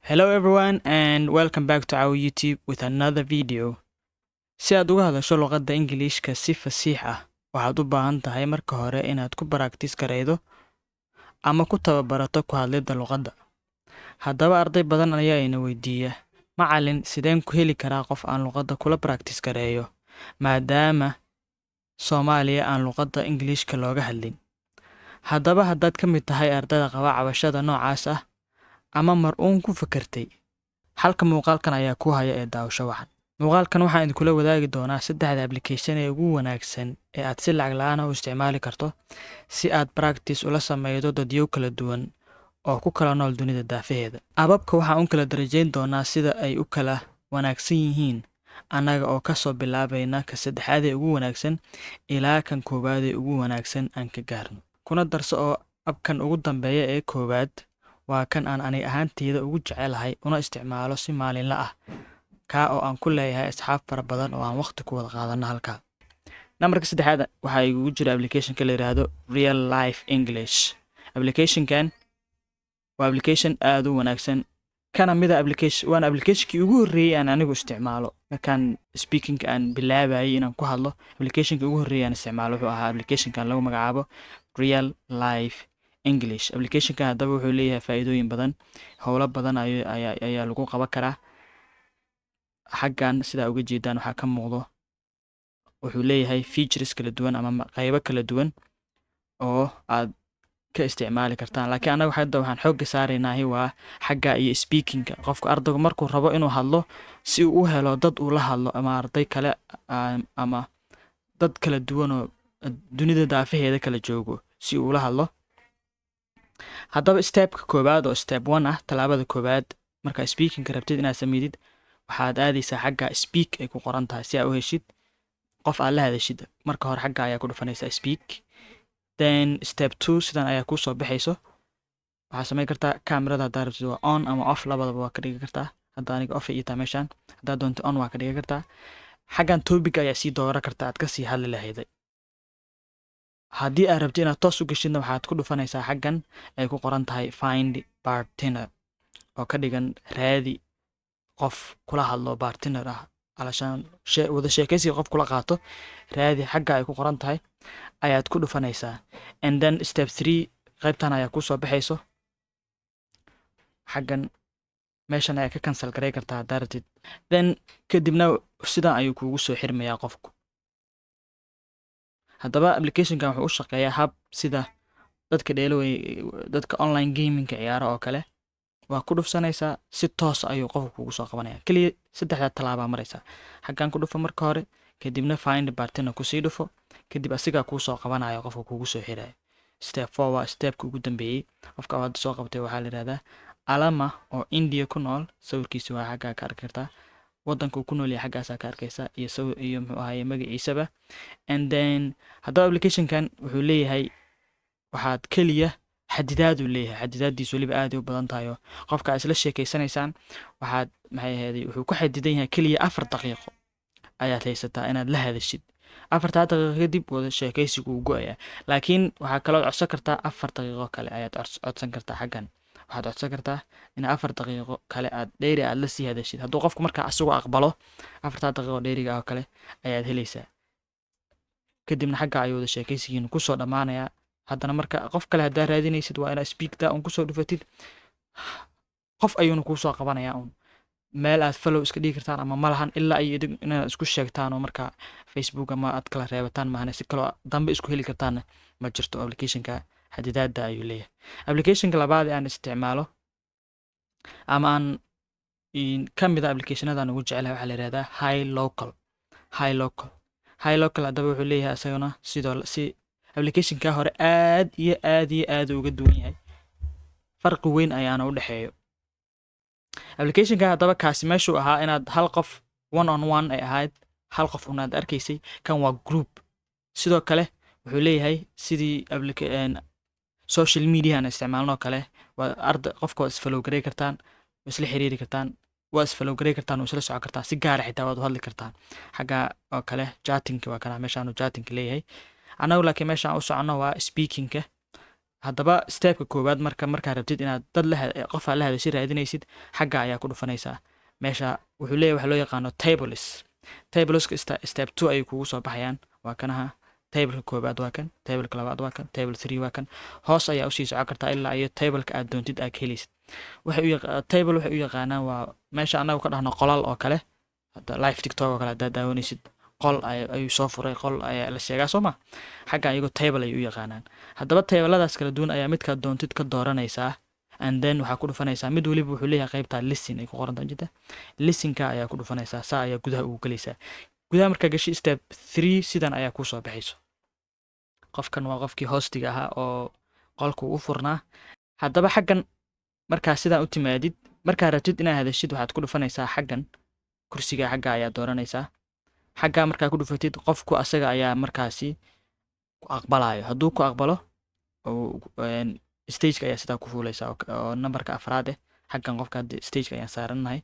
Hello everyone and welcome back to our YouTube with another video. Si aad uga hadasho luqadda Ingiliishka si fasiix ah, waxaad u baahan tahay marka hore inaad ku practice gareydo ama ku tababarato ku hadlidda luqadda. Haddaba, arday badan ayaa ina weydiiya, "Macallin, sideen ku heli karaa qof aan luqadda kula practice gareeyo, maadaama Soomaaliya aan luqadda Ingiliishka looga hadlin?" Haddaba, haddaad ka mid tahay ardayda qaba cabashada noocaas ah ama mar uun ku fakartay, halka muuqaalkan ayaa ku haya ee daawasho wacan. Muuqaalkan waxaan idinkula wadaagi doonaa saddexda application ee ugu wanaagsan ee aad si lacag la'aan ah u isticmaali karto si aad practice ula sameydo dadyow kala duwan oo ku kala nool dunida daafaheeda. Appabka waxaan u kala darajayn doonaa sida ay u kala wanaagsan yihiin, annaga oo kasoo bilaabayna ka saddexaad ee ugu wanaagsan ilaa kan koowaad ee ugu wanaagsan aan ka gaarno. Kuna darso oo appkan ugu dambeeya ee koowaad waa kan aan ani ahaanteyda ugu jecelahay una isticmaalo si maalinle ah, kaa oo aan ku leeyahay asxaab fara badan oo aan waqti ku wada qaadano halkaa. Nambarka saddexaad waxaa igugu jira applicationka la yiraahdo Real Life English. Applicationkan waa application aad u wanaagsan, kana mida application, waana applicationkii ugu horreeyay aan anigu isticmaalo markaan speaking aan bilaabayay inaan ku hadlo. Applicationkii ugu horreeyay aan isticmaalo wuxuu ahaa applicationkan lagu magacaabo Real Life English. Applicationkan haddaba wuxuu leeyahay faa'iidooyin badan, howlo badan ayaa lagu qaban karaa. Xaggan sidaa uga jeedaan waxaa ka muuqdo, wuxuu leeyahay features kala duwan ama qaybo kala duwan oo aad ka isticmaali kartaan, laakiin annaga hadda waxaan xoogga saaraynaahi waa xagga iyo speakingka. Qofka ardaygu markuu rabo inuu hadlo, si uu u helo dad uu la hadlo ama arday kale ama dad kala duwan oo dunida daafaheeda kala joogo si uu ula hadlo. Haddaba, stepka koowaad oo step one ah, tallaabada koowaad markaa speakingka rabtid inaad sameydid, waxaad aadaysaa xagga "speak" ay ku qoran tahay si aad u heshid qof aad la hadashid. Marka hore xagga ayaa ku dhufanaysaa "speak". Then step two, sidan ayaa kuu soo baxayso. Waxaad samayn kartaa, kamerada haddaa rabtid waa on ama off, labadaba waa ka dhigi kartaa. Hadda aniga off ay ii tahay meeshaan, haddaad doonto on waa ka dhigi kartaa. Xaggan topic ayaa sii dooran kartaa aad kasii hadli lahayday. Haddii aad rabtid inaad toos u geshidna, waxaad ku dhufanaysaa xaggan ay ku qoran tahay "find partner", oo ka dhigan raadi qof kula hadlo, partner ah, alashaan wada sheekaysiga qof kula qaato raadi. Xagga ay ku qoran tahay ayaad ku dhufanaysaa. And then step three, qaybtan ayaa kusoo baxayso. Xaggan meeshan ayaa ka cancel garay kartaa haddaa rabtid. Then kadibna sidan ayuu kuugu soo xirmayaa qofku. Haddaba, applicationkan wuxuu u shaqeeyaa hab sida dadka dheeloway, dadka online gamingka ciyaaro oo kale. Waa ku dhufsanaysaa, si toos ayuu qofku kugu soo qabanaya. Keliya saddexdaa tallaabaa maraysaa: xaggan ku dhufo marka hore, kadibna "find partner" kusii dhufo, kadib asigaa kuu soo qabanayo qofka kugu soo xirayo. Step four waa stepka ugu dambeeyey. Qofka hadda soo qabtay waxaa la yihahdaa Alama oo India ku nool. Sawirkiisa waa xaggaa ka arki kartaa, wadanka uu ku nool yahay xaggaasaa ka arkaysa, iyo sawir iyo muxuu ahaye magaciisaba. And then haddaba applicationkan wuxuu leeyahay, waxaad keliya xadidaaduu leeyahay, xadidaadiisu weliba aad ay u badan tahay oo qofka aad isla sheekeysanaysaan waxaad, maxay ahayd, wuxuu ku xadidan yahay keliya 4 daqiiqo ayaad haysataa inaad la hadashid. 4-taa daqiiqo kadib wada sheekaysigu wuu go-ayaa, laakiin waxaa kaloo codsan kartaa 4 daqiiqo kale ayaad codsan kartaa. Xaggan waxaad codsan kartaa in 4 daqiiqo kale aad dheeri aad la sii hadashid. Hadduu qofku markaa asagoo aqbalo, 4-taa daqiiqo dheeriga oo kale ayaad helaysaa. Kadibna xagga ayuu wada sheekaysigiinu kusoo dhammaanayaa. Haddana marka qof kale haddaa raadinaysid, waa inaad "speak" un kusoo dhufatid, qof ayuuna kuusoo qabanayaa un. Meel aad follow iska dhigi kartaan ama malahan, ilaa ay idin inaad isku sheegtaan oo markaa Facebook ama aad kala reebataan maahane, si kaloo dambe isku heli kartaanna ma jirto. Applicationka xadidaada ayuu leeyahay. Applicationka labaad ee aan isticmaalo ama aan ka mid a applicationadan ugu jecelahay waxaa la yihahdaa Hi Local. Hi Local, Hi Local haddaba wuxuu leeyahay isaguna sidoo si applicationka hore aad iyo aad iyo aad uga duwan yahay, farqi weyn ayaana u dhexeeyo. Applicationka haddaba, kaasi meeshuu ahaa inaad hal qof one on one ay ahayd, hal qof unaad arkaysay, kan waa group. Sidoo kale wuxuu leeyahay sidii social media aan isticmaalno kale, waa arda qofka waad isfollow garay kartaan, waa isla xiriiri kartaan, waa isfollow garay kartaan, waa isla socon kartaan, si gaara xitaa waad u hadli kartaan. Xagga oo kale chattingka waa kana, meeshaanu chattingka leeyahay. Annagu laakiin meeshaan u soconno waa speakingka. Haddaba stepka koowaad, marka markaa rabtid inaad dad la qof aad la hadashay raadinaysid, xagga ayaa ku dhufanaysaa. Meesha wuxuu leeyahay waxa loo yaqaano tables. Tableska step two ayay kugu soo baxayaan. Waa kanaha, tableka koowaad waa kan, tableka labaad waa kan, table three waa kan. Hoos ayaa usii socon kartaa ilaa iyo tableka aad doontid aad ka helaysid. Waxay u table waxay u yaqaanaan waa meesha annagu ka dhahno qolal oo kale. Hadda live TikTok oo kale haddaad daawanaysid, qol ayuu soo furay, qol ayaa la sheegaa, soo ma? Xagga iyago table ayay u yaqaanaan. Haddaba tabladaas kala duwan ayaa midkaad doontid ka dooranaysaa, and then waxaa ku dhufanaysaa, mid waliba wuxuu leeyahay qaybta listen ay ku qoran tahay jirta. Listenka ayaa ku dhufanaysaa, saa ayaa gudaha ugu gelaysaa. Gudaha markaa gashi, step three sidan ayaa kusoo baxayso. Qofkan waa qofkii hostiga ahaa oo qolku u furnaa. Haddaba xaggan markaa sidaan u timaadid, markaa rabtid inaad hadashid, waxaad ku dhufanaysaa xaggan kursiga, xagga ayaa dooranaysaa. Xaggaa markaa ku dhufatid, qofku asaga ayaa markaasi ku aqbalayo. Hadduu ku aqbalo, stageka ayaa sidaa ku fuulaysaa oo numberka afraad eh. Xaggan qofka hadda stageka ayaan saarannahay.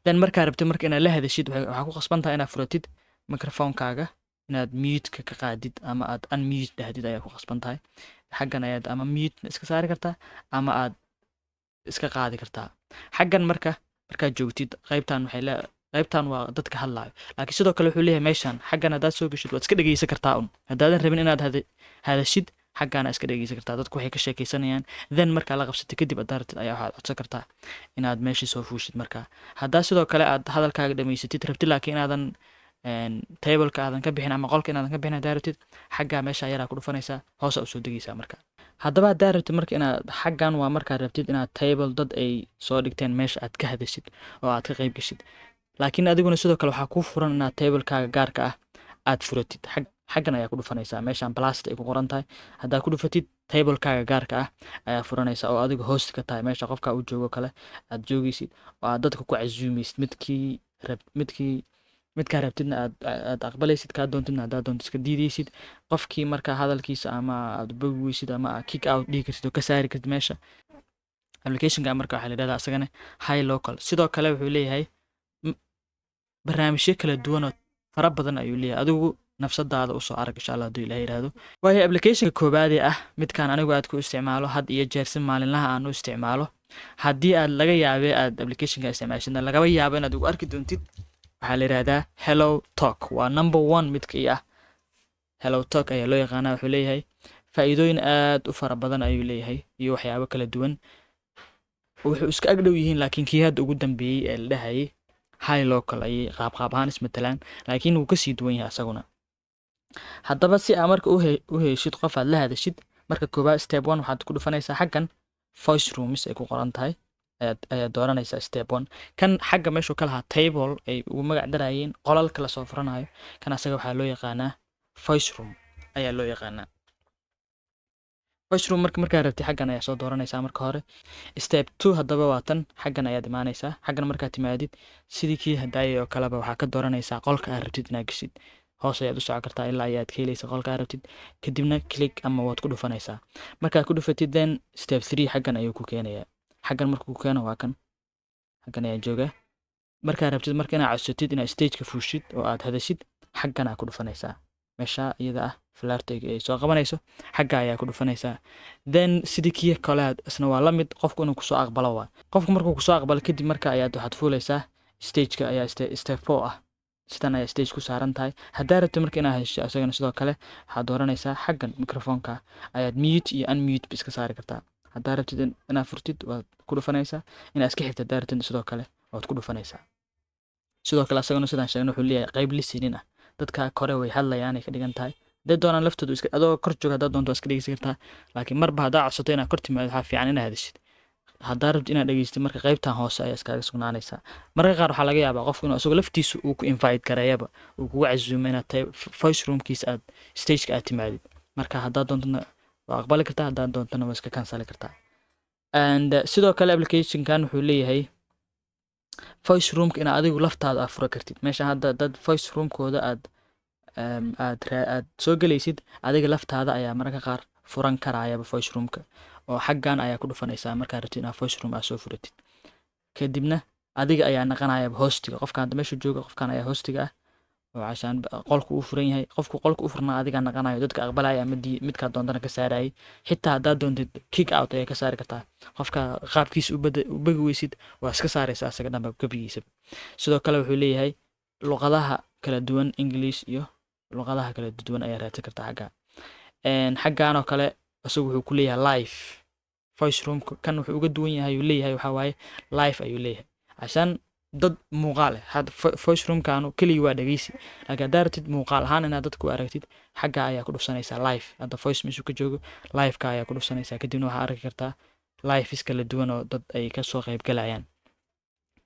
Then markaa rabtid marka inaad la hadashid, waxaa ku qasban tahay inaad furatid microphonekaaga. Inaad mute-ka ka qaadid ama aad unmute dhahdid ayaa ku qasban tahay. Xaggan ayaad ama mute iska saari kartaa ama aad iska qaadi kartaa. Xaggan marka markaad joogtid, qaybtan waxay le qaybtan waa dadka hadlaayo, laakiin sidoo kale wuxuu leeyahay meeshan xaggan haddaad soo geshid, waad iska dhegeysan kartaa un. Haddaadan rabin inaad hadashid, xaggaana iska dhegeysan kartaa dadku waxay ka sheekeysanayaan. Then markaa la qabsatay kadib, haddaad rabtid ayaa waxaad codsan kartaa inaad meeshii soo fuushid. Markaa haddaa sidoo kale aad hadalkaaga dhamaysatid rabtid, laakiin inaadan tableka aadan ka bixin ama qolka inaadan ka bixin haddaa rabtid, xaggaa meesha yaraa ku dhufanaysaa, hoosa usoo degeysaa. Marka haddaba haddaa rabtid marka inaad xaggan, waa markaad rabtid inaad table dad ay soo dhigteen meesha aad ka hadashid oo aad ka qayb geshid. Laakiin adiguna sidoo kale waxaa kuu furan inaad tablekaaga gaarka ah aad furatid. Xaggan ayaa ku dhufanaysaa, meeshan plus ay ku qoran tahay haddaad ku dhufatid, tablekaaga gaarka ah ayaa furanaysaa oo adiga host ka tahay. Meesha qofka u joogo kale aad joogeysid oo aad dadka ku casuumeysid, midkii rab midkii midkaa rabtidna aad aqbalaysid, kaa doontidna haddaad doonto iska diideysid. Qofkii markaa hadalkiisa ama aad bogi weysid ama aad kick out dhihi kartid oo ka saari kartid meesha. Applicationka marka waxaa la yidhahdaa asagana Hilokal. Sidoo kale wuxuu leeyahay barnaamijyo kala duwan oo fara badan ayuu leeyahay. Adigu nafsadaada usoo arag, insha Allah, hadduu Ilaah yidhaahdo. Waayo, applicationka koowaadee ah midkaan anigu aad ku isticmaalo had iyo jeer, si maalinlaha aan u isticmaalo, haddii aad laga yaabee aad applicationka isticmaashidna, lagaba yaabo inaad ugu arki doontid, waxaa la yidhahdaa Hello Talk. Waa number one midka ii ah. Hello Talk ayaa loo yaqaanaa. Wuxuu leeyahay faa'iidooyin aad u fara badan ayuu leeyahay iyo waxyaabo kala duwan. Wuxuu iska ag dhow yihiin laakiin kii hadda ugu dambeeyey ee la dhahayay Hilokal ayay qaab qaab ahaan ismatalaan, laakiin wuu kasii duwan yahay asaguna. Haddaba si aa marka u heshid qof aad la hadashid, marka koowaad, step one, waxaad ku dhufanaysaa xaggan voice rooms ay ku qoran tahay ayaad dooranaysaa. Step one, kan xagga meeshuu ka lahaa table ay ugu magac darayeen qolalka lasoo furanayo, kan asaga waxaa loo yaqaanaa voice room ayaa loo yaqaanaa. Voice room marka markaa rabtid, xaggan ayaa soo dooranaysaa marka hore. Step two haddaba waa tan, xaggan ayaad imaanaysaa. Xaggan markaad timaadid, sidii kii hadaayay oo kaleba, waxaa ka dooranaysaa qolka aad rabtid inaad geshid. Hoos ayaad u socon kartaa ilaa ayaad ka helaysa qolka aad rabtid, kadibna click ama waad ku dhufanaysaa. Markaad ku dhufatid, then step three xaggan ayuu ku keenayaa. Xaggan markuu ku keeno, waa kan, xaggan ayaan joogaa. Markaad rabtid marka inaad codsatid inaad stageka fuushid oo aad hadashid, xaggan aad ku dhufanaysaa. Meesha iyada ah falaarta ay soo qabanayso, xagga ayaa ku dhufanaysaa. Then sidii kii kale isna waa la mid, qofku inuu kusoo aqbalo waa. Qofku markuu kusoo aqbalo kadib, marka ayaad waxaad fuulaysaa stageka ayaa step four ah. Sidan ayaa stage ku saaran tahay. Haddaa rabtid marka inaad hesho isagana, sidoo kale waxaad dooranaysaa xaggan microphoneka, ayaad mute iyo unmute ba iska saari kartaa. Haddaa rabtid inaad furtid, waad ku dhufanaysaa. Inaad iska xirtid haddaa rabtid, sidoo kale waad ku dhufanaysaa. Sidoo kale asagana sidaan sheegnay, wuxuu leeyahay qayb listening ah. Dadka kore way hadlayaan ay ka dhigan tahay. Hadday doonaan laftoodu iska adoo kor jooga, haddaad doonto waa iska dhegeysan kartaa. Laakiin marba haddaa codsato inaad kor timaado, waxaa fiican inaad hadashid. Haddaa rabtid inaad dhegeystid, marka qaybtan hoose ayaa iskaga sugnaanaysaa. Mararka qaar waxaa laga yaabaa qofku inuu isagoo laftiisu uu ku invite gareeyaba, uu kugu casuumo inaad tahay voice roomkiisa aad stageka aad timaadid. Marka haddaad doontona waa aqbali kartaa, haddaad doontona waa iska canceli kartaa. And sidoo kale applicationkan wuxuu leeyahay voice roomka inaad adigu laftaada aad fura kartid. Meesha hadda dad voice roomkooda aad soo gelaysid, adiga laftaada ayaa mararka qaar furan karayaba voice roomka, oo xaggan ayaa ku dhufanaysaa markaad rabtid inaad voice room aad soo furatid. Kadibna adiga ayaa naqanayaba hostiga. Qofkan hadda meesha jooga, qofkan ayaa hostiga ah. Oo cashaan qolka uu furan yahay, qofku qolka u furnaa adigaa naqanayo dadka aqbalaya ama midkaa doontana ka saarayay. Xitaa haddaad doontid, kick out ayaa ka saari kartaa. Qofka qaabkiisa u begi weysid, waa iska saaraysa asaga dhanba gebigiisa. Sidoo kale wuxuu leeyahay luqadaha kala duwan, English iyo luqadaha kala duwan ayaa raadsan kartaa xagga. Xaggan oo kale isagu wuxuu ku leeyahay live voice room. Kan wuxuu uga duwan yahay uu leeyahay waxaa waaye live ayuu leeyahay, cashaan dad muuqaal eh. Hadda voice roomkaanu keligii waa dhegeysi, laakiin haddaa rabtid muuqaal ahaan inaad dadka u aragtid, xagga ayaa ku dhufsanaysaa live. Hadda voice meeshuu ka joogo, liveka ayaa ku dhufsanaysaa. Kadibna waxaa arki kartaa lives kala duwan oo dad ay kasoo qayb galayaan.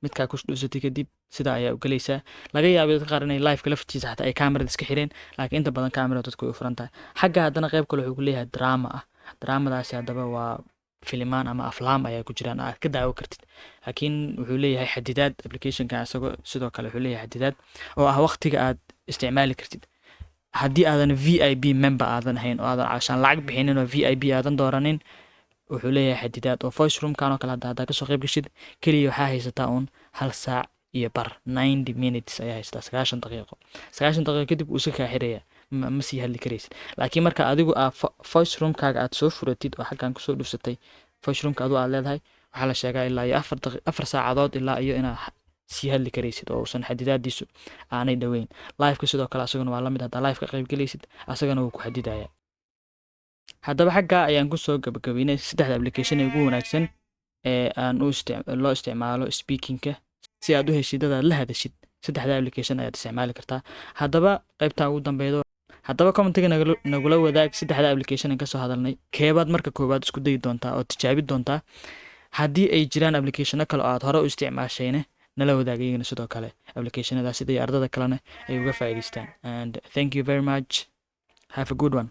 Midkaa ku dhufsatay kadib, sidaa ayaa u gelaysaa. Laga yaabay dadka qaar inay liveka laftiisa xataa ay kamerada iska xireen, laakiin inta badan kamerada dadku way u furan tahay. Xagga haddana qayb kale wuxuu ku leeyahay drama ah. Dramadaasi haddaba waa filimaan ama aflaam ayaa ku jiraan aad ka daawo kartid, laakiin wuxuu leeyahay xadidaad applicationka. Isagoo sidoo kale wuxuu leeyahay xadidaad oo ah waqtiga aad isticmaali kartid, haddii aadan VIP member aadan ahayn oo aadan cashaan lacag bixinin oo VIP aadan dooranin. Wuxuu leeyahay xadidaad oo voice roomkan oo kale hadda haddaa kasoo qayb gashid, keliya waxaa haysataa uun hal saac iyo bar, 90 minutes ayaa haysataa, 90 daqiiqo. 90 daqiiqo kadib wuu iska kaa xiraya, ma sii hadli karaysid. Laakiin marka adigu aa voice roomkaaga aad soo furatid oo xaggan kusoo dhufsatay voice roomka adigu aad leedahay, waxaa la sheegaa ilaa iyo 4 saacadood ilaa iyo inaad sii hadli karaysid oo uusan xadidaadiisu aanay dhoweyn. Liveka sidoo kale asaguna waa lamid. Haddaa live ka qayb galaysid, asagana wuu ku xadidaya. Haddaba xaggaa ayaan kusoo gabagabeynay saddexda application ee ugu wanaagsan ee aan u loo isticmaalo speakingka. Si aad u heshid dad aad la hadashid, saddexda application ayaad isticmaali kartaa. Haddaba qaybtan ugu dambeydo, haddaba commentiga nagula wadaag saddexda application aan kasoo hadalnay, keebaad marka koowaad isku dayi doontaa oo tijaabi doontaa? Haddii ay jiraan applicationo kale oo aad hore u isticmaashayne, nala wadaag iyagana sidoo kale applicationadaas, siday ardada kalena ay uga faa'iidaystaan. And thank you very much, have a good one.